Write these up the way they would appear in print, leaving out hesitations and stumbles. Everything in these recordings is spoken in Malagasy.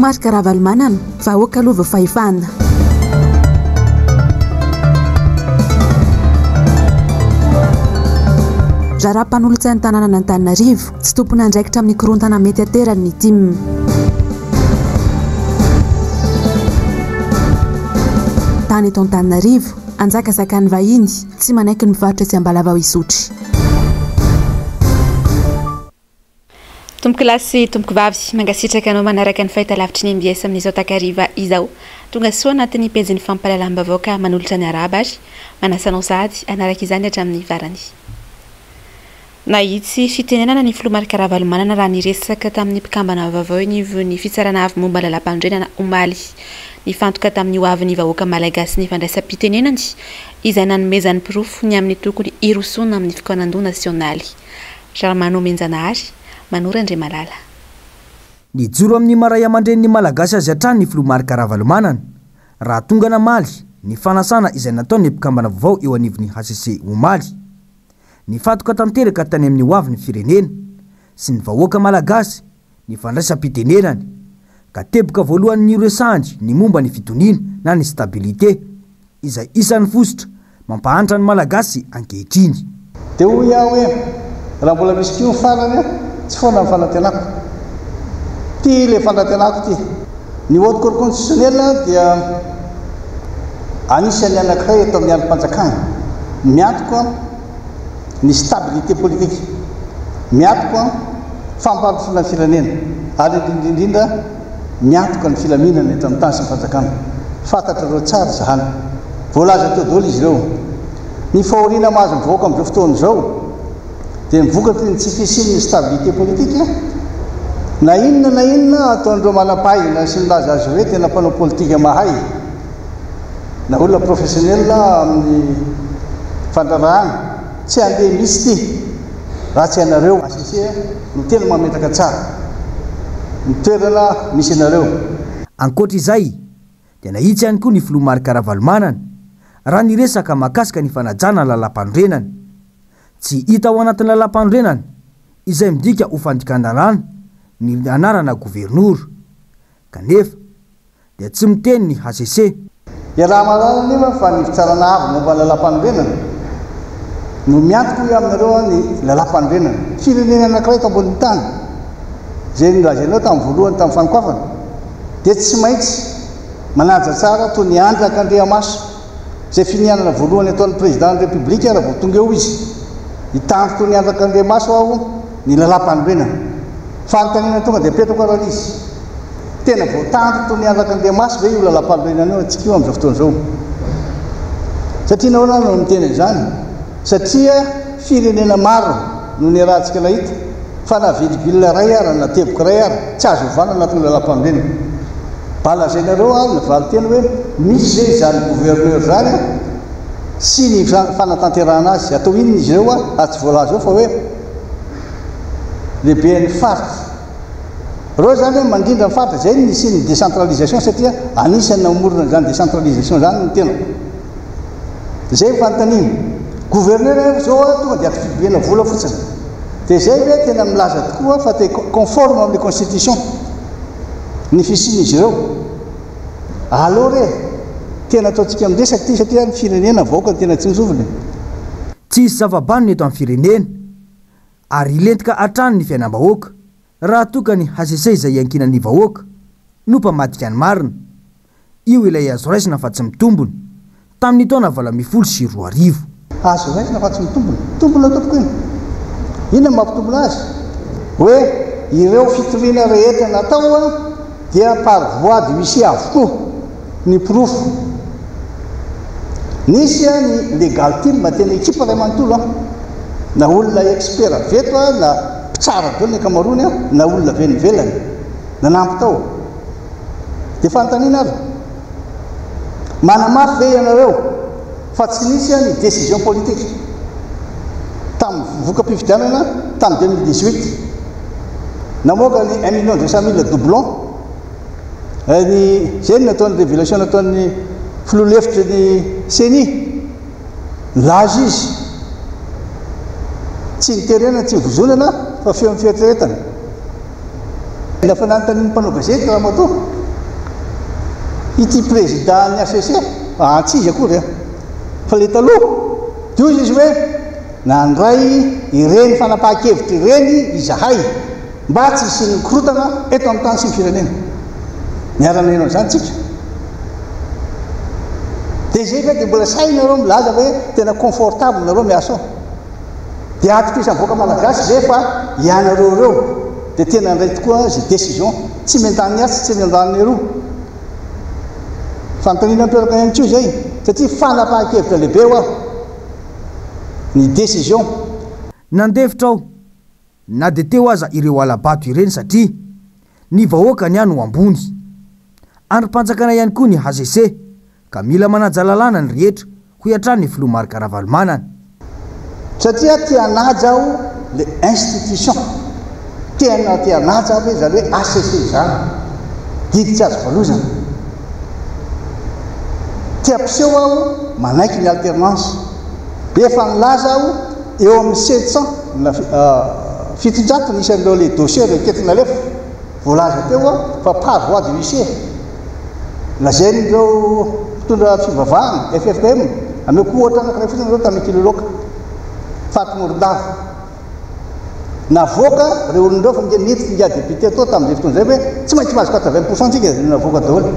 Filoha Marc Ravalomanana, vahoaka aloha vao fahefana. Raharaha mpanolotsain'ny tanànan'Antananarivo, tsy tompon'andraikitra amin'ny korontana mety aterany ny tim. Tany eto Antananarivo, anjakazakan'ny vahiny, tsy manaiky ny mivarotra etsy Ambalavao Isotry. Tompokolahy sy tompokovavy, mankasitraka anao manaraka ny fahitalavitry ny mbs amin'izao takariva izao. Tonga soa anatin'ny pejin'ny fampahalalam-baovao ka manolotra ny arahaba ary manasa anao sahady hanaraka izany hatramin'ny farany. Nahitsy fitenenana ny filoha Marc Ravalomanana raha niresaka tamin'ny mpikambana vaovao eo anivon'ny Fitsarana Avo momba ny Lalàmpanorenana omaly. Nifantoka tamin'ny hoavin'ny vahoaka malagasy ny fandraisam-pitenenany izay nanomezany porofo ny amin'ny tokony hirosoana amin'ny fikaonandoha nasionaly. Rahamanomenjanahary, Manoro Andriamalala. Nijoro amin'ny maha raiamandrenin'ny Malagasy azy hatrany ny filoha Marc Ravalomanana raha tonga namaly ny fanasana izay nataon'ny mpikambana vaovao eo anivon'ny hcc omaly. Nifantoka tanteraka tany amin'ny hoavin'ny firenena sy ny vahoaka malagasy ny fandraisam-pitenenany, ka teboka voalohany niresahany ny momba ny fitoniana na ny stabilité, izay isan'ny fositra mampahantra ny Malagasy ankehitriny. Dia hoy aho hoe, Raha mbola misy koa ny farany, tsy foana ny fanantenako. Ity ilay fanantenako ity. Ny Haute Cour Constitutionnelle dia anisan'ny anankiray eto amin'ny andrim-panjakana miantoka ny stabilité politique, miantoka fampandrosoana ny firenena ary indrindra indrindra miantoka ny filaminana eto amin'ny tany sy ny fanjakana. Fantatrareo tsara izany. Voalaza teo daholo izy ireo. Ny fahoriana mahazo ny vahoaka amin'izao fotoana izao dia ny vokatry ny tsy fisian'ny stabilité politique, na inona na inona ataon'ireo manam-pahaizana sy milaza azy hoe tena mpanao politika mahay na olona professionnel amin'ny fandraharahana, tsy handeha mihitsy ity raha tsy ianareo HCC no tena mametraka tsara ny toerana misy anareo. Ankoatra izay dia nahitsy ihany koa ny filoha Marc Ravalomanana raha niresaka mahakasika ny fanajana ny lalàmpanorenana. Tsy hita ao anatin'ny lalàmpanorenana izay midika ho fandikan-dalàna ny anarana governora. Kanefa dia tsy miteny ny hcc. Iaraha-mahalala anefa fa ny Fitsarana Avo momba ny Lalàmpanorenana no miantoka hoy aminareo ny Lalàmpanorenana. Firenena anankiray eto ambonin'ny tany, izay nolazainao tamin'ny voalohany tamin'ny fanokafana, dia tsy maintsy manaja tsara toy ny andrak'Andriamaso izay finianana voalohany ataon'ny Président ny République raha vao tonga eo izy. Hitandro toy ny andrak'Andriamaso aho ny Lalàmpanorenana. Fanontaniana tonga dia apetrako ary izy. Tena voatandro toy ny andrak'Andriamaso ve io Lalàmpanorenana io antsika io amin'izao fotoana izao? Satria nahoana aho no miteny an'izany? Satria firenena maro no niarahantsika nahita fa na virgule iray ara na teboka iray ara tsy azo ovana anatin'ny lalàmpanorenana. Mba lazainareo ary ny valinteny hoe misy ve izany gouverneur izany an sy ny fanatanterahana azy? Atao inona izy ireo an ary tsy voalaza eo fa hoe lehiben'ny faritra. Ireo izany hoe mandrindra ny faritra, izay no nisian'ny décentralisation satria anisan'ny namorona izany décentralisation izany ny tenako. Izay ny fanontaniana. Gouverneur nefa izao an, tonga dia attribuer-na vola fotsiny. Dia izay ve tena milaza tokoa fa te conforme amin'ny constitution ny fisian'izy ireo? Aleo re tena ataontsika miresaka ity satria ny firenena vahoaka no tena tsinjovina e. Tsy hisy zava-banona eto amin'ny firenena ary hilentika hatrany ny fiainam-bahoaka raha toa ka ny hcc izay iankinan'ny vahoaka no mpamadika ny marina. Io ilay azo raisina fa tsy mitombona, tamin'ny taona 2018. Azo raisina fa tsy mitombona. Tombona tompoko iny. Inona no mampitombona azy? Hoe ireo fitoriana rehetra natao dia par voie d'huissier avokoa ny porofo. Nisy ny legal team, tena ekipa iray manontolo, na olona expert avy eto na mpitsara daholo ny ankamaroany na olona avy any ivelany nanampy tao. Dia fanontaniana ary, manamafy ve ianareo fa tsy nisy ny décision politique tamin'ny voka-pifidianana tamin'ny 2018 namoaka ny un million deux cent mille doublons ny izay no nataon'ny révélation nataon'ny filoha lefitry ny CENI nilaza izy tsy niterena tsy vozonana fa feon'ny fieritreretana. Efa nanontanian'ny mpanao gazety ramatoa ity président ny HCC, tsy izy akory an, fa ilay taloha, dia hoy izy hoe nandray ireny fanapahan-kevitra ireny izahay mba tsy hisian'ny korontana eto amin'ny tany sy ny firenena. Niara-naheno an'izany tsika. Dia izay ve dia mbola sahy nareo milaza hoe tena confortable nareo miasa ao? Dia atokisan'ny vahoaka malagasy ve fa ianareo ireo dia tena handray tokoa izay décision tsy miandany atsy tsy miandany eroa? Fanontaniana mipetraka ihany koa izay satria fanapahan-kevitra lehibe hoa ny décision. Nandefitra aho na dia teo aza ireo hala-bato ireny satria ny vahoaka ny ahy no ambony. Andrim-panjakana ihany koa ny hcc ka mila manaja lalàna ny rehetra, hoy hatrany ny filoha Marc Ravalomanana. Satria te hanaja aho le institution, tena te hanaja aho hoe izany hoe HCC izany, didy tsy azo valozana. Te hampiseho aho manaiky ny alternance. Efa nilaza aho eo amin'ny 700 na 700 ny isan'ireo le dossier requête nalefa. Voalaza teo fa par voie de huissier. Lazain'ireo mpitondra fivavahana, ffkm, ameko ohatra anankiray fotsiny nareo tamin'ny Kiloloka, faty Morondava. Navoaka ireo olona ireo fa niditra ingahy député tao tamin'izay fotoana izay hoe tsy maintsy mahazo 80 pour cent tsika dia navoaka daholo.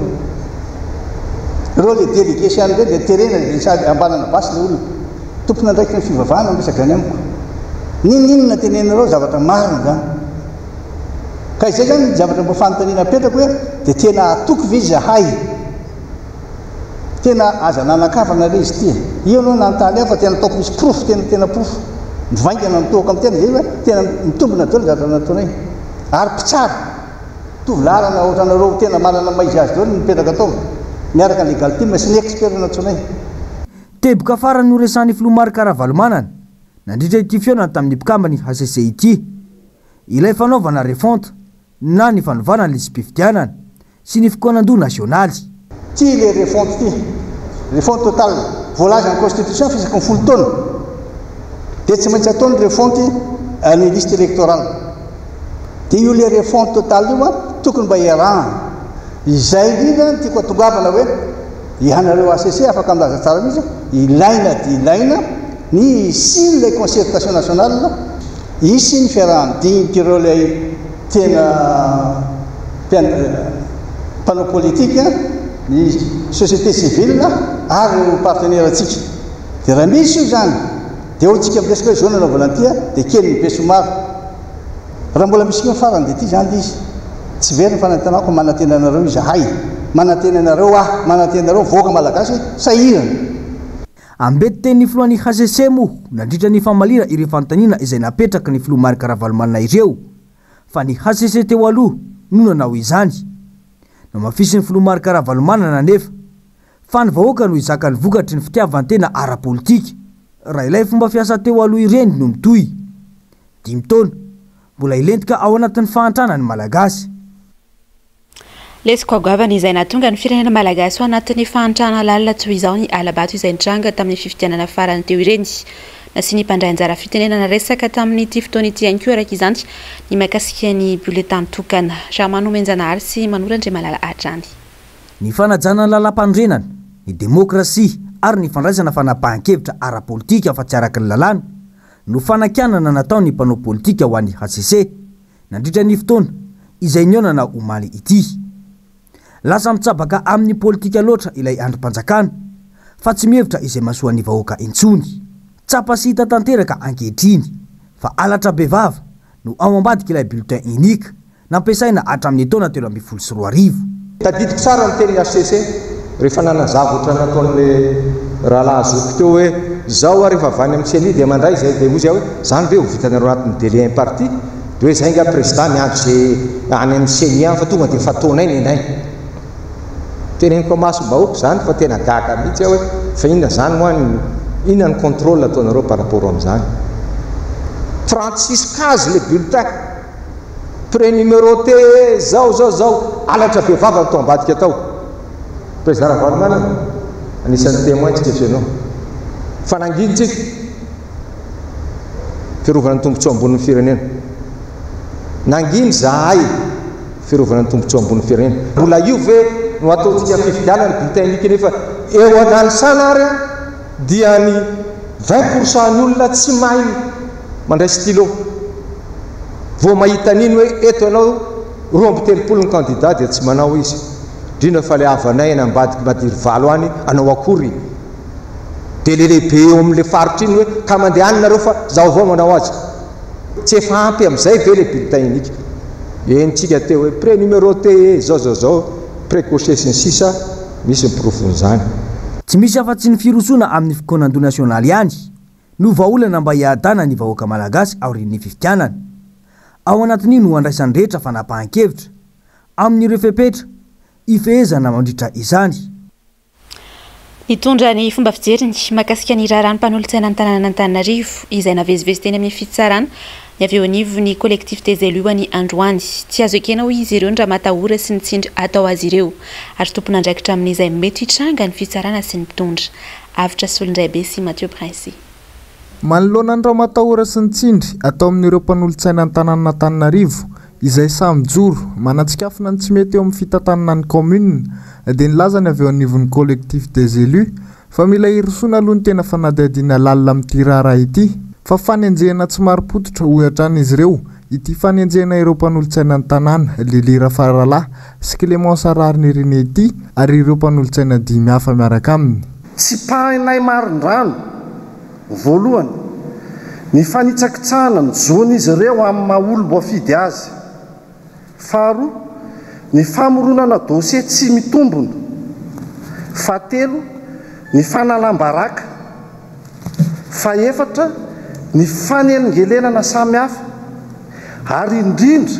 Ireo le délégué sy any ireo dia terena dia sady ambanana basy ilay olona. Tompon'andraikitry ny fivavahana miresaka izany amiko. N'inon'inona teneninareo zavatra marina izany. Ka izay izany ny zavatra mba fanontaniana apetrako hoe dia tena hatoky ve izahay? Tena aza nanan-kavana re izy ity e! Io aloha nanontany ahy fa tena ataoko misy porofo, tena tena porofo mivaingana mitohoka amin'ny tena izay hoe tena mitombina daholo ny zavatra nataonay. Ary mpitsara, mitovy laharana ohatranareo tena manana ny maha izy azy daholo ny mipetraka tao, miaraka ny legal team sy ny expert nantsoinay. Teboka farany noresahan'ny filoha Marc Ravalomanana nandritra ity fihaonana tamin'ny mpikamban'ny hcc ity. Ilay fanaovana refonte na ny fanovana ny lisi-pifidianana sy ny fikaonandoha nasionaly. Ty ilay refonte ty, refonte totale, voalazan'ny constitution fa isaky ny folo taona dia tsy maintsy atao ny refonte ny liste électorale. Dia io ilay refonte totale io an, tokony mba iarahana. Izay indrindra no tiako hatongavana hoe ianareo HCC afaka milaza tsara mihitsy, ilaina dia ilaina ny hisian'ilay concertation nationale, Hisy ny fiaraha-midinika ireo ilay tena mpanao politika, ny société civile ary ireo partenaire-ntsika. Dia raha misy io izany, dia ao tsika miresaka hoe izao no anaovana an'ity dia kely ny besinimaro. Raha mbola misy koa ny farany dia ity izany ilay izy. Tsy very ny fanantenako, manantena anareo izahay, manantena anareo aho, manantena anareo vahoaka malagasy sahirana. Ambetiten'ny filohan'ny hcc moa nandritra ny famaliana ireo fanontaniana izay napetraky ny filoha Marc Ravalomanana ireo fa ny hcc teo aloha no nanao izany. Nohamafisin'ny filoha Marc Ravalomanana anefa fa ny vahoaka no hizaka ny vokatry ny fitiavan-tena ara-politika raha ilay fomba fiasa teo aloha ireny no mitohy dimy taona. Mbola hilentika ao anatin'ny fahantrana ny Malagasy. Lesoka goavana izay nahatonga ny firenena malagasy ho anatin'ny fahantrana lalina toy izao ny hala-bato izay nitranga tamin'ny fifidianana farany teo ireny. Nasian'ny mpandray anjara fitenenana resaka tamin'ity fotoana ity ihany koa araka izany ny mahakasika ny bulletin tokana. Ramanomenjanahary sy Manoro Andriamalala hatrany. Ny fanajana ny lalàmpanorenana, ny demokrasia ary ny fandraisana fanapahan-kevitra ara-politika fa tsy araka ny lalàna no fanakianana nataon'ny mpanao politika ho an'ny hcc. nandritra ny fotoana izay nihaonana omaly ity. Lasa mitsabaka amin'ny politika loatra ilay andrim-panjakana fa tsy mihevitra izay mahasoa ny vahoaka intsony. Tsapa sy hita tanteraka ankehitriny fa halatra bevava no ao ambadik'ilay bulletin unique nampiasaina hatramin'ny taona 2013. Tadidiko tsara ny tenin'ny hcc rehefa nanazava ohatran'ny nataon'ilay rahalahy zoky teo hoe zao aho rehefa avy any amin'ny ceni dia mandray izay dia hozy aho hoe zany ve ho vitanareo anatin'ny délai imparti dia hoe zay nga président miandry ze any amin'ny ceni any fa tonga dia efa ataonay nenay. Teneniko amasom-bahoaka izany fa tena gaga mihitsy aho hoe fa inona izany moa ny inona ny contrôle ataonareo par rapport amin'izany. 36 cases le bulletin. Prénuméroté zao zao zao, halatra be vava ny tao ambadika tao. Président Ravalomanana, anisan'ny témoin tsika feno. Fa nanginy tsika. Fiarovana ny tombontsoa ambonin'ny firenena. Nanginy zahay. Fiarovana ny tombontsoa ambonin'ny firenena. Mbola io ve no ataontsika fifidianana bulletin unique nefa eo Analisana ary dia ny 20% ny olona tsy mahay mandray stylo. Vao mahita an'iny hoe eto ianao 32 ny candidat dia tsy manao izy. Indrindra fa ilay havanay any ambadiky Madirivalo any hanao akory. Dia ilay lehibe eo amin'ilay faritra iny hoe ka mandeha any nareo fa zaho avao manao azy. Tsy efa ampy amin'izay ve ilay bulletin unique? Henontsika teo hoe prénuméroté e, zao zao zao, précoché sy ny sisa, misy ny porofon'izany. Tsy misy afa-tsy ny firosoana amin'ny fikaonandoha nasionaly ihany no vahaolana mba hiadana ny vahoaka malagasy aorian'ny fifidianana. Ao anatin'io no handraisan'ny rehetra fanapahan-kevitra amin'ireo fepetra hifehezana mandritra izany. Nitondra ny fomba fijeriny mahakasika ny raharahan'ny mpanolotsaina ny tanànan'Antananarivo izay navezivezy teny amin'ny fitsarana ny avy eo anivon'ny Collectif des Élus ny androany. Tsy azo ekena hoy izy ireo ny ramatahora sy ny tsindry atao azy ireo ary tompon'andraikitra amin'izay mety hitranga ny fitsarana sy ny mpitondra. Avotra Solondraibe sy Mathieu Princy. Manoloana ny ramatahora sy ny tsindry atao amin'ireo mpanolotsaina ny tanànan'Antananarivo izay sahy mijoro, manatsikafona ny tsy mety eo amin'ny fitantanana ny kaominina, dia nilaza ny avy eo anivon'ny Collectif des Elus fa mila hirosoana aloha ny tena fanadihadiana lalina amin'ity raharaha ity fa fanenjehana tsy marim-pototra, hoy hatrany izy ireo, ity fanenjehana ireo mpanolotsaina ny tanàna, Lily Rafaralahy sy Clémence Raharinirina ity ary ireo mpanolotsaina dimy hafa miaraka aminy. Tsipahinay marindrano, voalohany, ny fanitsakitsahana ny zon'izy ireo amin'ny maha olom-boafidy azy. Faharoa, ny famoronana dosie tsy mitombina. Fahatelo, ny fanalam-baraka. Fahefatra, ny fanelingelenana samihafa. Ary indrindra,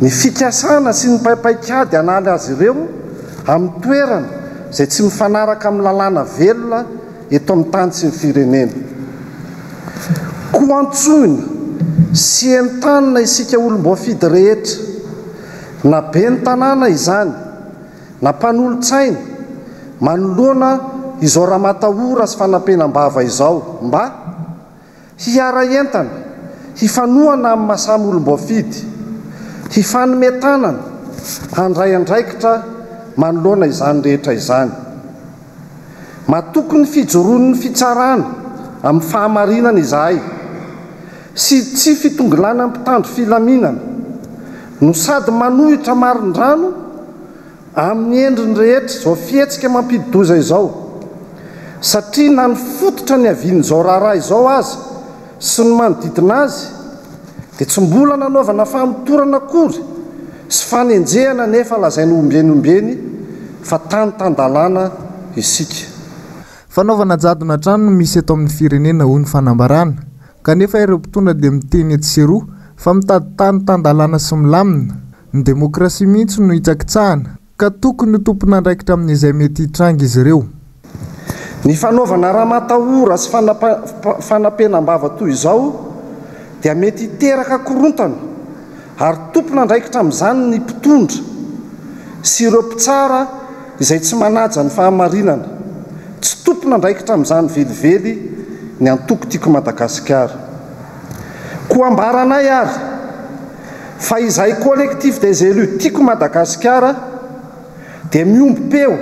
ny fikasana sy ny paipaikady hanaly azy ireo amin'ny toerana izay tsy mifanaraka amin'ny lalàna velona eto amin'ny tany sy ny firenena. Koa antsoina sy entanina isika olom-boafidy rehetra, na ben'ny tanàna izany, na mpanolotsaina, manoloana izao ramatahora sy fanampenam-bava izao, mba. Hiara-hientana, hifanohana amin'ny maha samy olom-boafidy, hifanome tanana, handray andraikitra manoloana izany rehetra izany. Matoky ny fijoroan'ny fitsarana amin'ny fahamarinana izahay sy tsy fitongilanan'ny mpitandro filaminana no sady manohitra marindrano Amin'ny endriny rehetra izao fihetsika mampidi-doza izao, satria na ny fototra niavian'izao raharaha izao aza sy ny manodidina azy dia tsy mbola nanaovana famotorana akory sy fanenjehana nefa lazaina ombieny ombieny fa tany tan-dalàna isika. Fanaovana jadona hatrany no misy eto amin'ny firenena hoy ny fanambarana. Kanefa ireo mpitondra dia miteny etsy sy eroa fa mitady tany tan-dalàna sy milamina. Ny demokrasia mihitsy no hitsakitsahana, ka tokony ho tompon'andraikitra amin'izay mety hitranga izy ireo. Ny fanaovana ramatahora sy fanapenam-bava toy izao dia mety hiteraka korontana ary tompon'andraikitra amin'izany ny mpitondra sy ireo mpitsara izay tsy manaja ny fahamarinana. Tsy tompon'andraikitra amin'izany velively ny antoko Tiako Madagasikara. Koa ambaranay ary fa izahay Collectif des Elus Tiako Madagasikara dia miombom-peo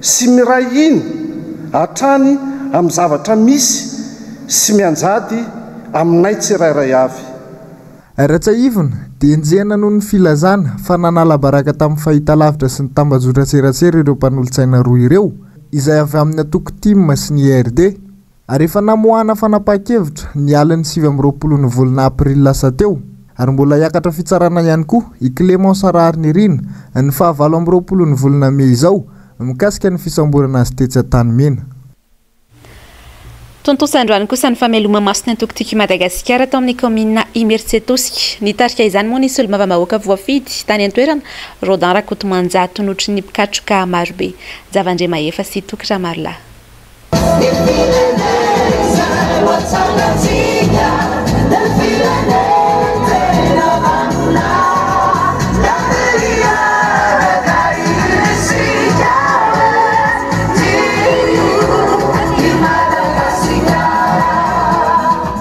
sy miray hina hatrany amin'ny zavatra misy sy mianjady aminay tsirairay avy. Raha tsiahivina, dia enjehina noho ny filazana fa nanala baraka tamin'ny fahitalavitra sy ny tambajotran-tserasera ireo mpanolotsaina roa ireo, izay avy amin'ny antoko tim sy ny IRD. Ary efa namoahana fanapahan-kevitra ny alin'ny 29 ny volana aprily lasa teo, ary mbola hiakatra fitsarana ihany koa i Clémence Raharinirina ny faha 28 ny volana mey izao mikasika ny fisamborana azy tetsy Antanimena. Tontosa androany kosa ny fameloma-maso ny antoko Tiako i Madagasikara tao amin'ny kaominina Imerintsiatosika. Nitarika izany moa ny solombavambahoaka voafidy tany an-toerana, Rodin Rakotomanjato, notron'ny mpikatroka marobe, Javandriamahefa sy Toky Ramarolahy.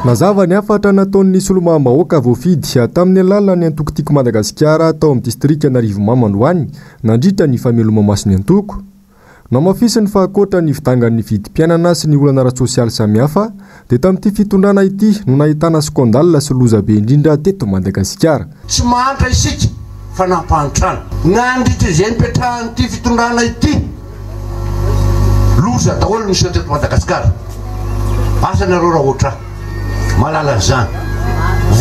Nazava ny hafatra nataon'ny solombavambahoaka voafidy tamin'ny alalan'ny antoko Tiako Madagasikara tao amin'ny distrikan'Arivonimamo androany nandritra ny fameloma-maso ny antoko. Nohamafisiny fa ankoatra ny fidangan'ny vidim-piainana sy ny olana ara-tsosialy samihafa dia tamin'ity fitondrana ity no nahitana scandale sy loza be indrindra teto Madagasikara. Tsy mahantra isika fa nampahantrana. Nandritra izay nipetrahan'ity fitondrana ity, loza daholo no niseho teto Madagasikara. Asa nareo raha ohatr'ahy mahalala an'izany.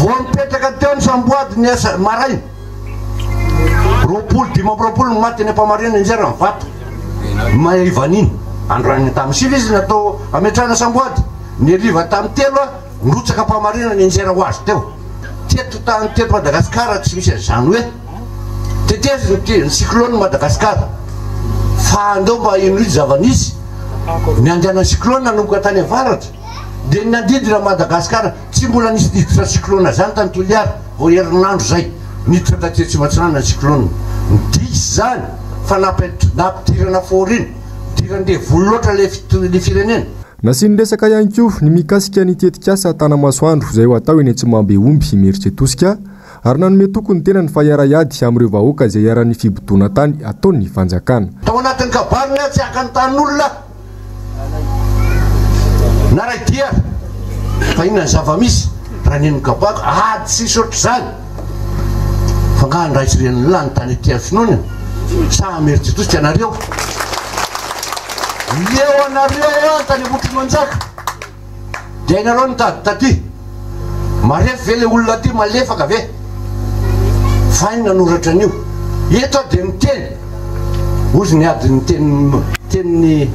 Vao nipetraka teo ny samboady ny asa maraina, 20 25 ny maty teny Ampamarinana nianjera ny vato. Maherivan'iny. Androany tamin'ny 9 izy natao hametrahana samboady. Ny hariva tamin'ny 3 nirotsaka Ampamarinana nianjera ho azy teo. Teto tany teto Madagascar tsy misy an'izany hoe tetezina ity ny cyclone Madagascar. Fa andao mba henoy ny zava-nisy. Ny andehanan'ny cyclone nanomboka tany avaratra dia ny nanodidina Madagascar. Tsy mbola nisy niditra cyclone zany tany Toliara vao herinandro zay niditra taty Atsimo Atsinanana ny cyclone. Midika izany fa nampidirana fahoriana, nidiran-devoly loatra le firenena. Nasiany resaka ihany koa ny mikasika ny tetikasa Tanamasoandro izay ho atao eny Antsimambeomby Imerintsiatosika ary nanome toky ny tenany fa hiara-hiady amin'ireo vahoaka izay iharan'ny fibodoana tany ataon'ny fanjakana. Tao anatin'ny kabariny aho tsy haka ny tanin'olona na ray dia ary fa inona ny zava-misy raha nino ny kabako ady tsisy ohatr'izany fa nga ny ray sy renin'ny lahy ny tany aty amin'ny finoana sa hamerin-tsitosika anareo leo anareo aho tany Ambohitrimanjaka Dia hainareo nitady taty. Marefo ve le olona aty malefaka ve? Fa hay nanoratra an'io. Eto aho dia miteny. Hozy ny ady ny teny tenin'ny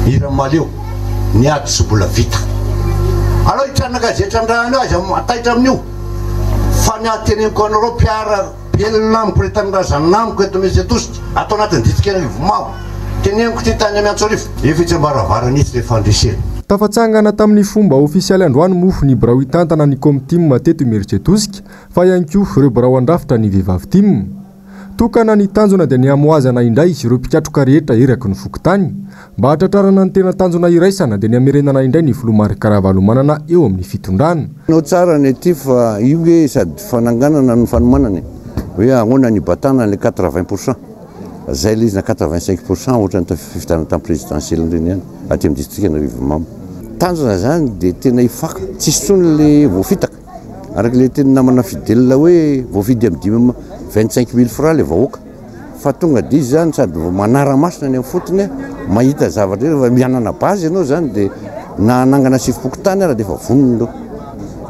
hiran'i Mahaleo. Ny ady tsy mbola vita. Alao hitranaka izay trandrahana eo aza taitra amin'io. Fa ny ahy teneniko anareo mpiara Belona amiko ry tanindrazana amiko eto Mesiatosika, ato anatin'ny distrikan'Arivomamo. Teneniko ity tany Miantsoarivo, efa etsy am-baravarana etsy ilay fandresena. Tafatsangana tamin'ny fomba ofisialy androany moa ny birao hitantana ny Comtim teto Imerintsiatosika fa ihany koa ireo birao handrafitra ny Vehivavy Tim. Tokana ny tanjona dia ny hamohazana indray ireo mpikatroka rehetra eraky ny fokontany Mba hahatratrarana ny tena tanjona iraisana dia ny hamerenana indray ny filoha Marc Ravalomanana eo amin'ny fitondrana. Nao tsara ny aty fa io nge sady fananganana no fanomanana e! Hoe ahoana ny hibatana an'ilay 80 pour cent. Zay ilay izy na 85 pour cent ohatran'ny fifidianana tamin'ny présidentielle ireny ihany aty amin'ny distrikan'Arivonimamo. Tanjona zany dia tena hifaka, tsisy intsony le voafitaka. Araka ilay tenin'ny namana Fidèle hoe voafidy amin'ny dimy 25 mille francs ilay vahoaka. Fa tonga dia izy zany sady manara-maso ny any amin'ny fotony, mahita zavatra rehetra, fa mihanana base ianao zany dia na hanangana sefom-pokontany ara dia efa vonona ireo.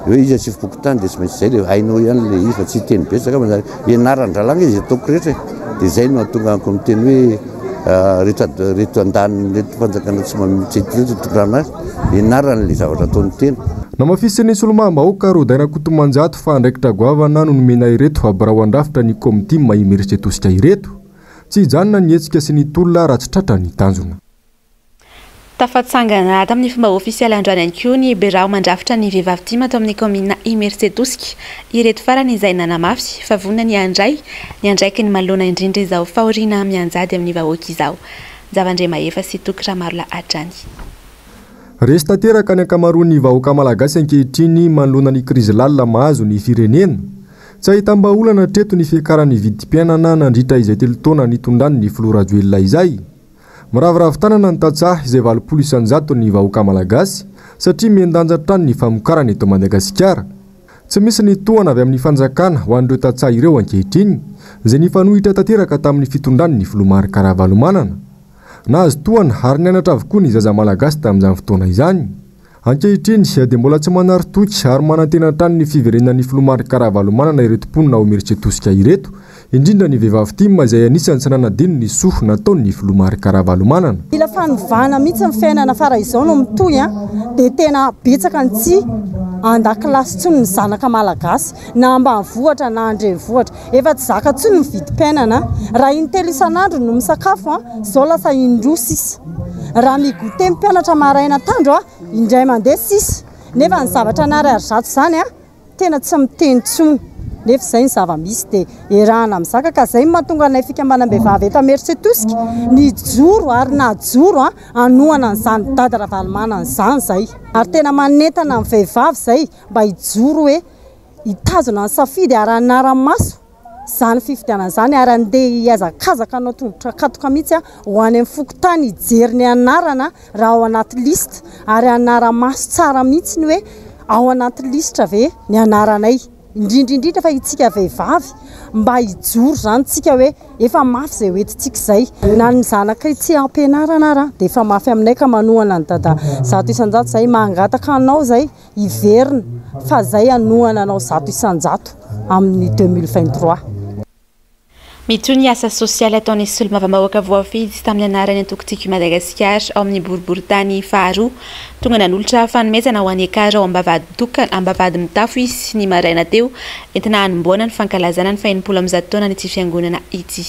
Hoe iza sefom-pokontany dia tsy maintsy izay ilay hainao ihany ilay izy fa tsy hiteny betsaka fa zany ianaran-drahalahy ange izay ataoko rehetra e. Dia izay no mahatonga anako miteny hoe reto reto andaniny reto fanjakana tsy tsy reto tondrana azy, ianarany ilay zavatra ataon'ny tena. Namafisin'ny solombavambahoaka Rodain Rakotomanjato fa andraikitra goavana no nomena ireto birao handrafitra ny komity Imerintsiatosika ireto. Tsy hijanona ny hetsika sy ny tolona raha tsy tratra ny tanjona. Tafatsangana tamin'ny fomba ofisialy androany ihany koa ny birao mandrafitra ny vehivavy tim ato amin'ny kaominina Imerintsiatosika. Ireto farany izay nanamafy fa vonona ny handray ny andraikiny manoloana indrindra izao fahoriana mianjady amin'ny vahoaka izao. Javandriamahefa sy Toky Ramarolahy hatrany. Resy tanteraka ny ankamaroan'ny vahoaka malagasy ankehitriny manoloana ny krizy lalina mahazo ny firenena. Tsy ahitam-bahaolana hatreto ny fiakaran'ny vidim-piainana nandritra izay telo taona nitondran'ny filoha Rajoelina izay. Miraviravy tanana ny tantsaha izay 80 isan-jaton'ny vahoaka malagasy satria mihen-danja hatrany ny famokarana eto Madagasikara. Tsy misy ny tohana avy amin'ny fanjakana ho an'ireo tantsaha ireo ankehitriny, izay nifanohitra tanteraka tamin'ny fitondran'ny filoha Marc Ravalomanana. Nahazo tohana ary nianatra avokoa ny zaza malagasy tamin'izany fotoana izany. Ankehitriny dia mbola tsy manary toky ary manantena hatrany ny fiverenan'ny filoha Marc Ravalomanana ireto mponina ao Imerintsiatosika ireto, indrindra ny vehivavy tim izay anisan'ny tsy nanadino ny soa nataon'ny filoha Marc Ravalomanana. Mila fanovana mihitsy ny fiainana fa raha izao no mitohy dia tena betsaka ny tsy an-dakilasy intsony ny zanaka malagasy na ambanivohitra na andrenivohitra. Efa tsy zaka intsony ny vidim-piainana. Raha intelo isan'andro no misakafo, izao lasa indroa sisa. Raha mi-goûter ny mpianatra maraina atandro, indray mandeha sisa. Nefa ny zavatra an'ariary 100 izany, tena tsy miteny intsony. Nefa izay ny zava-misy dia iarahana mizaka ka izay no mahatonga anay fikambanam-behivavy eto Imerintsiatosika nijoro ary najoro hanohana an'izany Dada Ravalomanana izany izay. Ary tena manentana ny vehivavy izay mba hijoro hoe hitazona ny safidy ary hanara-maso izany fifidianana izany ary handeha hihazakazaka hanao tongotra katoka mihitsy ho any amin'ny fokontany hijery ny anarana raha ao anaty liste ary hanara-maso tsara mihitsy ny hoe ao anaty lisitra ve ny anaranay, indrindra indrindra fa itsika vehivavy mba hijoro izany tsika hoe efa mafy izay hoentintsika izay, na ny zanakay tsy ampianarana ara dia efa mafy aminay ka manohana an'i Dada 100% izay, mangataka anao izay hiverina fa izay hanohana anao 100% amin'ny 2023. Mitohy ny asa sosialy ataon'ny solombavambahoaka voafidy tamin'ny anaran'ny antoko Tiako i Madagasikara ao amin'ny boriborintany faharoa. Tonga nanolotra fanomezana ho an'ny Ekar ao Ambavahaditokana, Ambavahadimitafo izy ny maraina teo, entina hanombohana ny fankalazana ny faha-160 taonan'ity fiangonana ity.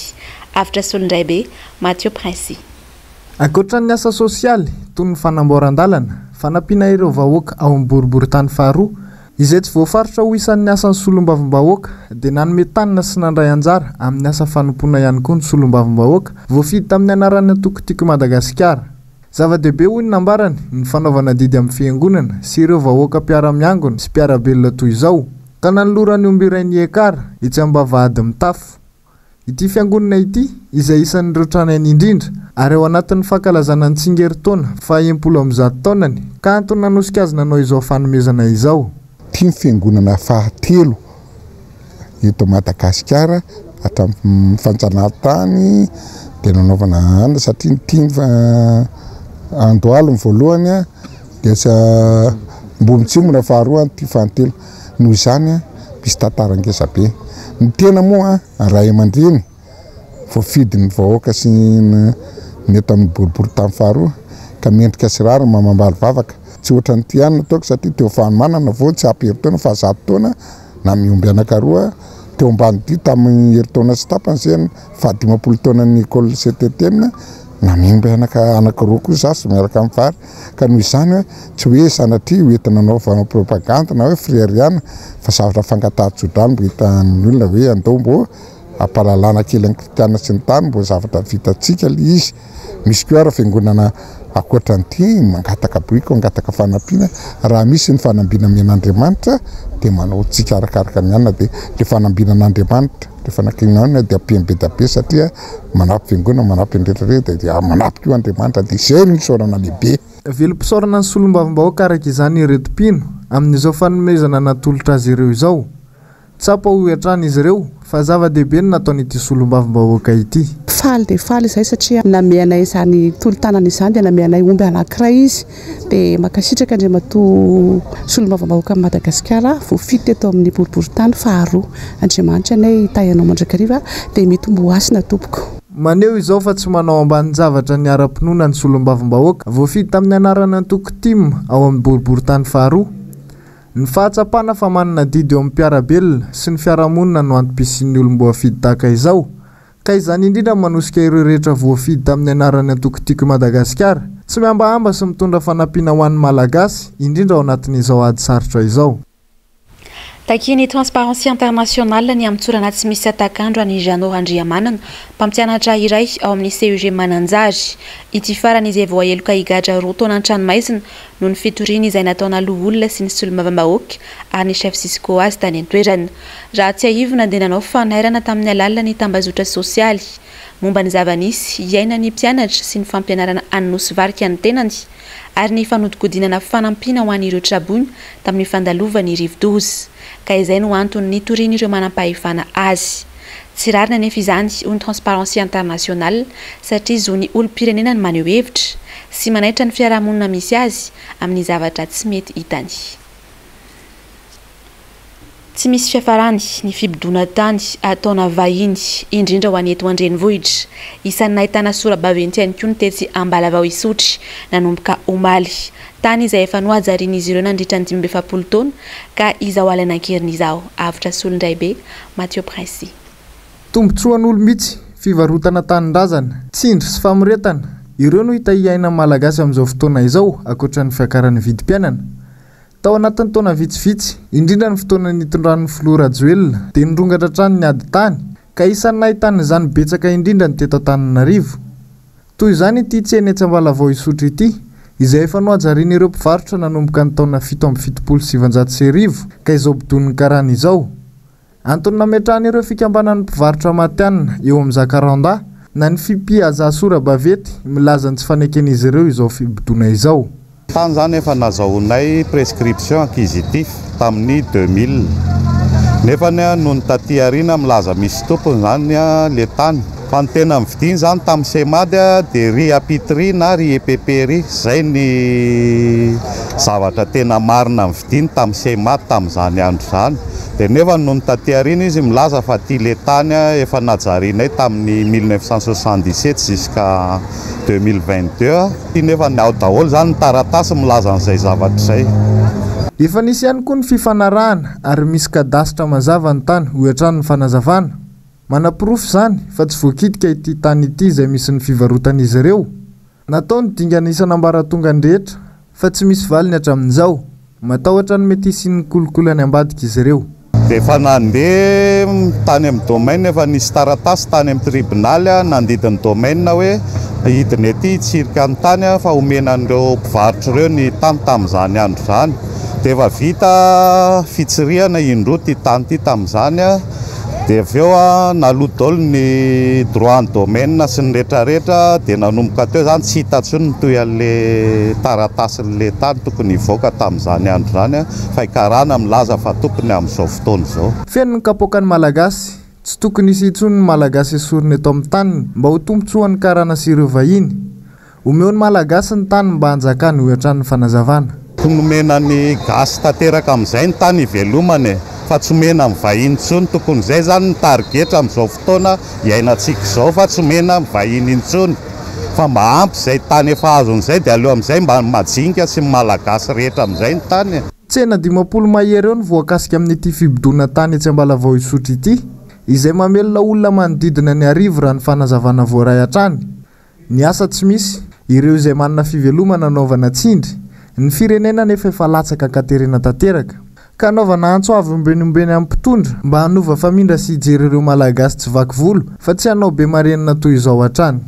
Avotra Solondraibe, Mathieu Princi. Ankoatra ny asa sosialy, toy ny fanamboaran-dalana, fanampiana ireo vahoaka ao amin'ny boriborintany faharoa, izay tsy voafaritra ho isan'ny asan'ny solombavambahoaka, dia nanome tanana sy nandray anjara amin'ny asa fanompoana ihany koa ny solombavambahoaka voafidy tamin'ny anaran'ny antoko Tiako i Madagasikara. Zava-dehibe, hoy ny nambarany, ny fanaovana adidy amin'ny fiangonana sy ireo vahoaka mpiara-miangona sy mpiara-belona toy izao, ka nanolorany omby iray ny Ekar etsy Ambavahadimitafo. Ity fiangonana ity, izay isan'ireo tranainy indrindra, ary ao anatin'ny fankalazana ny tsingerin-taona faha 160 taonany, ka antony nanosika azy nanao izao fanomezana izao. Ity ny fiangonana fahatelo eto Madagasikara hatramin'ny fanjanahantany dia nanaovana anona satria ny tim Andohalo ny voalohany dia Ambohimitsimona faharoa ity fahatelo. Noho izany misy tantara ngeza be. Ny tena moa ray aman-dreny voafidin'ny vahoaka sy ny eto amin'ny boriborintany faharoa ka mendrika sy rariny mamambary vavaka. Tsy ohatran'ity ihany no ataoko satria teo fanomanana vao tsy ampy herintaona fa 100 taona na mihomby anankaroa teo Ambanidia tamin'ny herintaona sy tapany izay faha 50 taonan'ny école CTTM na mihomby anankiroa koa za sy miaraka amin'ny vary. Ka noho izany tsy hoe sanatria ho entina anaovana propagande na hoe fireharehana fa zavatra fangatahan-tsodrano mbo hitan'ny olona hoe andao mbo hampahalalana kely an'i Kristiana sy ny tariny mbo zavatra vitantsika le izy. Misy koa ary fiangonana ankoatra an'ity mangataka biriky, mangataka fanampiana, raha misy ny fanambiana omen'Andriamanitra dia manao antsika arakaraka ny anona dia le fanambinan'Andriamanitra rehefa nankina anona dia ampiany be dia be satria manampy fiangonana, manampy ny rehetra rehetra dia manampy koa Andriamanitra dia izay no isaorana lehibe. Velom-pisaorana ny solombavambahoaka araka izany ireto mpino amin'izao fanomezana natolotra azy ireo izao. Tsapa hoy hatrany izy ireo fa zava-dehibe ny nataon'ity solombavambahoaka ity. Faly dia faly izahay satria namehy anay izany tolo-tanana izany dia namehy anay omby anankiray izy dia mankasitraka Andriamatoa Solombavambahoakan'i Madagasikara voafidy teto amin'ny boriborintany faharoa. Andriamanitra anie hitahy anao mandrakariva dia mitomboa hasina tompoko. Maneho izao fa tsy manao ambanin-javatra ny ara-pinoana ny solombavambahoaka voafidy tamin'ny anaran'ny antoko tim ao amin'ny boriborintany faharoa. Ny fahatsapana fa manana adidy eo amin'ny mpiara-belona sy ny fiarahamonina no antom-pisian'ny olom-boafidy tahaka izao, ka izany indrindra no manosika ireo rehetra voafidy tamin'ny anaran'ny antoko Tiako i Madagasikara, tsy mihambahamba sy mitondra fanampiana ho an'ny Malagasy, indrindra ao anatin'izao ady sarotra izao. Takian'ny Transparency International ny hamotsorana tsy misy hatak'andro an'i Jeannot Randriamanana, mpampianatra iray ao amin'ny CEG Mananjary. Ity farany izay voaheloka higadra roa taona an-tranomaizina noho ny fitoriana izay nataona loholona sy ny solombavambahoaka ary ny chef Cisco azy tany an-toerana. Raha tsiahivina dia nanao fanairana tamin'ny alalan'ny tambazotra sosialy momba ny zava-nisy iainan'ny mpianatra sy ny fampianarana any Nosy Varika ny tenany ary ny fanodikodinana fanampiana ho an'ireo traboina tamin'ny fandalovan'ny rivodoza ka izay no antony nitorian'ireo manampahefana azy. Tsy rariny anefa izany, hoy ny Transparency International, satria zon'ny olom-pirenena ny maneho hevitra sy manaitra ny fiarahamonina misy azy amin'ny zavatra tsy mety hitany. Tsy misy fiafarany ny fibodoana tany ataona vahiny, indrindra ho an'ny eto an-drenivohitra. Isan'ny nahitana sora-baventy ihany koa ny tetsy Ambalavao Isotry, nanomboka omaly. Tany izay efa nohajarian'izy ireo nandritra ny 45 taona ka izao alaina an-keriny izao. Avotra Solondraibe, Mathieu Princi. Tombontsoan'olom-bitsy, fivarotana tanindrazana, tsindry sy famoretana, ireo no hita iainan'ny Malagasy amin'izao fotoana izao ankoatra ny fiakaran'ny vidim-piainana. Tao anatin'ny taona vitsivitsy, indrindra ny fotoana nitondran'ny filoha Rajoelina, dia nirongatra hatrany ny ady tany, ka isan'ny nahitana izany betsaka indrindra ny teto Antananarivo. Toy izany ity tsena etsy Ambalavao Isotry ity, izay efa nohajarian'ireo mpivarotra nanomboka ny taona 1977 ka izao bodonin'ny karana izao. Antony nametrahan'ireo fikambanan'ny mpivarotra matihanina eo amin'ny Jacaranda na ny Fipiaza sora-baventy milaza ny tsy faneken'izy ireo izao fibodoana izao. Tany zany efa nazahoanay prescription acquisitif tamin'ny 2000. Nefany nony taty aoriana milaza misy tompony zany le tany. Fa ny tena nividiany zany tamin'ny Seimad dia ry Apitri na ry EPP ry. Zay ny zavatra tena marina nividiany tamin'ny Seimad tamin'izany andro izany. Dia nefa nony taty aoriana izy milaza fa ty le tany efa najarianay tamin'ny 1977 jusqu'à 2022. Ty nefa ny ao daholo zany ny taratasy milaza an'izay zavatra izay. Efa nisy ihany koa ny fifanarahana ary misy kadasitra mazava ny tany, hoy hatrany ny fanazavana. Manaporofo izany fa tsy voakitika ity tany ity izay misy ny fivarotan'izy ireo. Natao ny dingana isan'ambaratongany rehetra fa tsy misy valiny hatramin'izao. Matahotra ny mety hisian'ny kolikoly any ambadika izy ireo. Dia efa nandeha tany amin'ny domaine, efa nisy taratasy tany amin'ny tribonaly nandidy ny domaine hoe hidina ety hitsirika ny tany fa homena an'ireo mpivarotra ireo ny tany tamin'izany andro izany. Dia efa vita fitsirihana indroa ity tany ity tamin'izany. Dia avy eo naloa daholo ny droit ny domaine sy ny retraretra dia nanomboka teo izany tsy hita intsony ny toy an'le taratasin'le tany tokony hivoaka tamin'izany andro izany fa i karana milaza fa tompony amin'izao fotoana izao. Feno ny kapoakan'ny Malagasy. Tsy tokony hisy intsony ny Malagasy esorina eto amin'ny taniny mba ho tombontsoan'ny karana sy ireo vahiny. Omeo ny Malagasy ny tany mba hanjakany, hoy hatrany ny fanazavana. Tokony omena ny gasy tanteraka amin'izay ny tany hivelomana e! Fa tsy omena ny vahiny intsony, tokony izay izany ny tarigetra amin'izao fotoana iainantsika izao fa tsy omena ny vahiny intsony fa mba ampy izay tany efa azony izay dia aleo amin'izay mba ny majinika sy ny Malagasy rehetra amin'izay ny tany e! Tsena 50 mahery eo no voakasika amin'ity fibodoana tany etsy Ambalavao Isotry ity, izay mamelona olona manodidina ny arivo raha ny fanazavana voaray hatrany. Ny asa tsy misy, ireo izay manana fivelomana anaovana tsindry, ny firenena anefa efa latsaka an-katerena tanteraka. Ka anaovana antso avo ombeny ombeny amin'ny mpitondra mba hanova famindra sy hijery ireo Malagasy tsy vaky volo fa tsy hanao be marenina toy izao hatrany.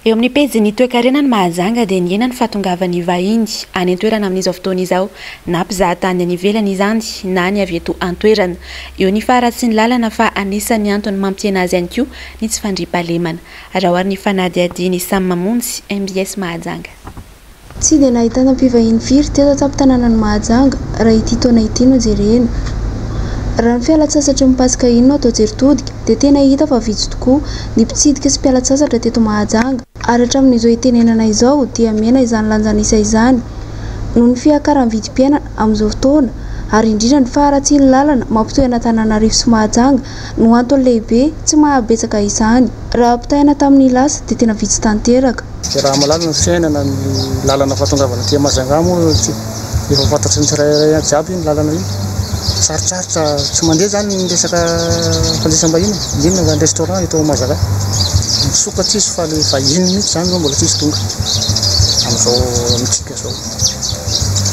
Eo amin'ny pejin'ny toekarena ny Mahajanga dia nihena ny fahatongavan'ny vahiny any an-toerana amin'izao fotoana izao na mpizahatany any ivelany izany na ny avy eto an-toerana. Eo ny faharatsian'ny lalana fa anisan'ny antony mampihena azy ihany koa ny tsy fandriampahalemana. Araho ary ny fanadihadian'i Sam Mamonjy, mbs Mahajanga. Tsy dia nahitana mpivahiny firy teto an-tampon-tanànan'i Mahajanga raha ity taona ity no jerena. Raha ny fialan-tsasatry ny Paska iny no atao jery todika dia tena hita fa vitsy tokoa ny mpitsidika sy mpiala-tsasatra teto Mahajanga ary hatramin'izao itenenana izao dia mihena izany lanjan'isa izany noho ny fiakaran'ny vidim-piainana amin'izao fotoana ary indrindra ny faharatsian'ny lalana mampitohy an'Antananarivo sy Mahajanga no antony lehibe tsy maha betsaka izany. Raha ampitahaina tamin'ny lasa dia tena vitsy tanteraka. Dia raha malala ny fiainana, ny lalana fahatongavana aty Majunga moa tsy efa fantatry ny tsirairay jiaby iny lalana iny. Sarotsarotra, tsy mandeha izany ny resaka fandraisam-bahiny e, indrindra fa ny restaurant eto Majunga. Misokatra izy fa ilay vahiny mihitsy izany izao mbola tsisy tonga amin'izao amintsika izao.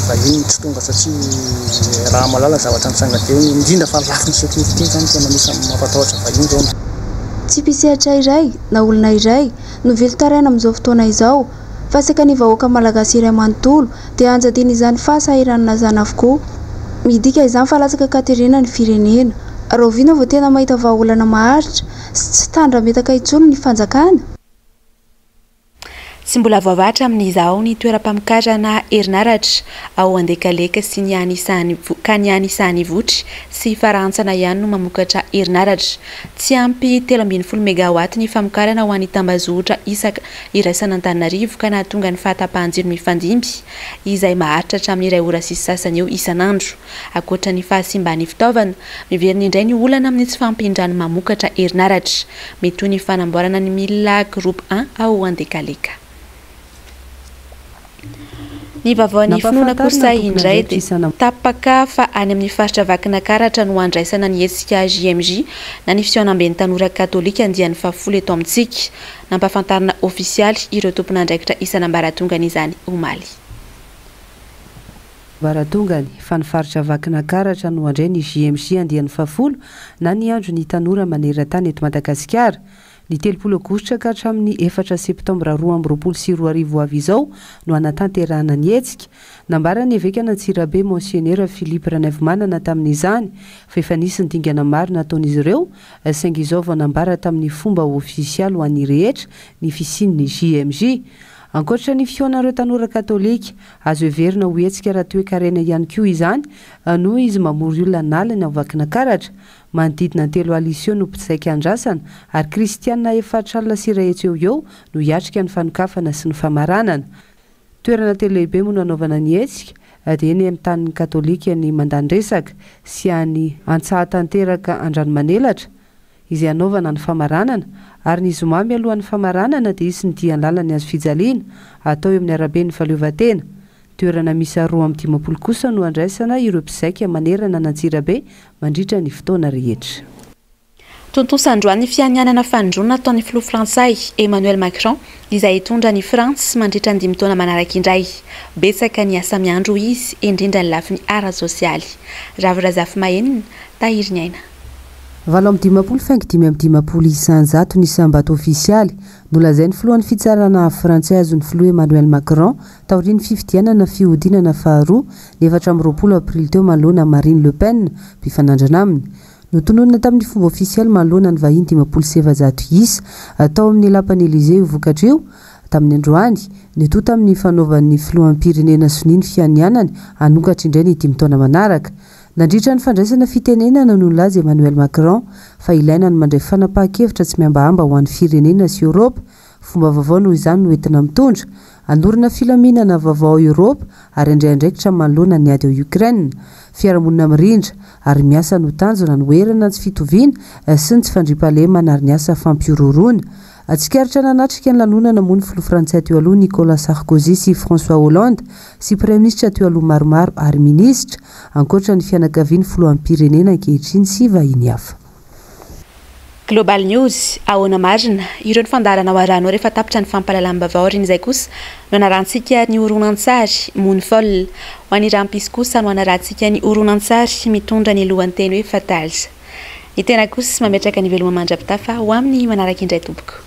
Vahiny tsy tonga satria raha malala ny zavatra nitranga teo, indrindra fa ny lafiny sécurité izany tena anisan'ny mampatahotra vahiny izao. Tsy mpisehatra iray na olona iray no velon-taraina amin'izao fotoana izao fa saika ny vahoaka malagasy iray manontolo dia anjadian'izany fahasahiranana izany avokoa. Midika izany fa latsaka an-katerena ny firenena. Rahoviana vao tena mahita vahaolana maharitra sy tsy tandrametaka intsony ny fanjakana? Tsy mbola voavaha hatramin'izao ny toeram-pamokarana herinaratra ao Andekaleka sy ny any ka ny any Sahanivotry sy Farahantsana ihany no mamokatra herinaratra. Tsy ampy 13 megawatt ny famokarana ho an'ny tambazotra isaka iraisan'Antananarivo ka nahatonga ny fahatapahan-jiro mifandimby izay maharitra hatramin'ny iray ora sy sasany eo isan'andro. Ankoatra ny fahasimban'ny fitaovana, miverina indray ny olana amin'ny tsy fahampian-drano mamokatra herinaratra. Mitohy ny fanamboarana ny milina Groupe un ao Andekaleka. Ny vaovaon'ny finoana kosa indray dia tapaka fa any amin'ny faritra Vakinakaratra no handraisana ny hetsika JMJ na ny fihaonamben'ny tanora katolika andiany fahafolo eto amintsika. Nampahafantarina ofisialy ireo tompon'andraikitra isan'ambaratongany izany omaly. Ambaratongany, fa ny faritra Vakinakaratra no handray ny JMJ andiany fahafolo na ny andron'ny tanora maneran-tany eto Madagasikara. Ny 30 aogositra ka hatramin'ny efatra septambra 2022 ho avy izao no hanatanterahana ny hetsika. Nambaran'ny Evekan'Antsirabe Monsenera Philippe Ranaivomanana tamin'izany fa efa nisy ny dingana maro nataon'izy ireo saingy izao vao nambara tamin'ny fomba ofisialy ho an'ny rehetra ny fisian'ny JMJ. Ankoatra ny fihaonan'ireo tanora katolika, azo heverina ho hetsika ara-toekarena ihany koa izany noho izy mamory olona an'aliny ao Vakinakaratra. Manodidina ny 30 eo no mpizaika andrasana ary kristiana 14 eo ho eo no hiatrika ny fanokafana sy ny famaranana. Toerana telo lehibe moa no hanaovana ny hetsika dia eny amin'ny tanin'ny katolika ny Mandaniresaka sy any Antsahatanteraka Andranomanelatra izay hanaovana ny famaranana ary ny zoma mialohan'ny famaranana dia hisy ny dia an-lalan'ny hazofijaliana atao eo amin'ny araben'ny fahaleovantena. Toerana miisa 52 kosa no handraisana ireo mpizaika manerana an'Antsirabe mandritra ny fotoana rehetra. Tontosa androany ny fianianana fanindroany nataon'ny filoha frantsay, Emmanuel Macron, izay hitondra an'i Frantsa mandritra ny dimy taona manaraka indray. Betsaka ny asa miandry hoy izy, indrindra ny lafiny ara-tsosialy. Ravo Razafimahenina, Tahiriniaina. 58 faingo 55% ny isam-bato ofisialy, nolazain'ny filohan'ny fitsarana avo frantsay azon'ny filoha Emmanuel Macron taorian'ny fifidianana fihodinana faharoa ny 24 aprily teo manoloana Marine Le Pen, mpifanandrina aminy. Notononina tamin'ny fomba ofisialy manoloana ny vahiny 450 isa tao amin'ny lapan'i Elysée io vokatra io, tamin'ny androany, nitohy tamin'ny fanaovan'ny filoham-pirenena sonia ny fianianany hanokatra indray ny dimy taona manaraka. Nandritra ny fandraisana fitenenana no nilaza Emmanuel Macron fa ilaina ny mandray fanapahan-kevitra tsy mihambahamba ho an'ny firenena sy Eoropa. Fomba vaovao noho izany no entina mitondra, hanorina filaminana vaovao ao Eoropa ary handray andraikitra manoloana ny ady ao Ukraine. Fiarahamonina mirindra ary miasa no tanjona hanoherana ny tsy fitoviana sy ny tsy fandriampahalemana ary ny asa fampihorohoroana. Tsikaritra nanatrika ny lanonana moa ny filoha frantsay teo aloha Nicolas Sarkozy sy François Hollande sy praiminisitra teo aloha maromaro ary minisitra, ankoatra ny fianakavian'ny filoham-pirenena ankehitriny sy vahiny hafa. Global News, Ahoana marina? Ireo ny fandaharana ho arahanao rehefa tapitra ny fampahalalam-baovao aorian'izay kosa no hanarahantsika ny horonantsary Moonfall. Ho an'ny rahampitso kosa no hanarahantsika ny horonantsary mitondra ny lohanteny hoe Fatals. Ny tena kosa mametraka ny veloma mandra-pitafa ho amin'ny manaraka indray tompoko.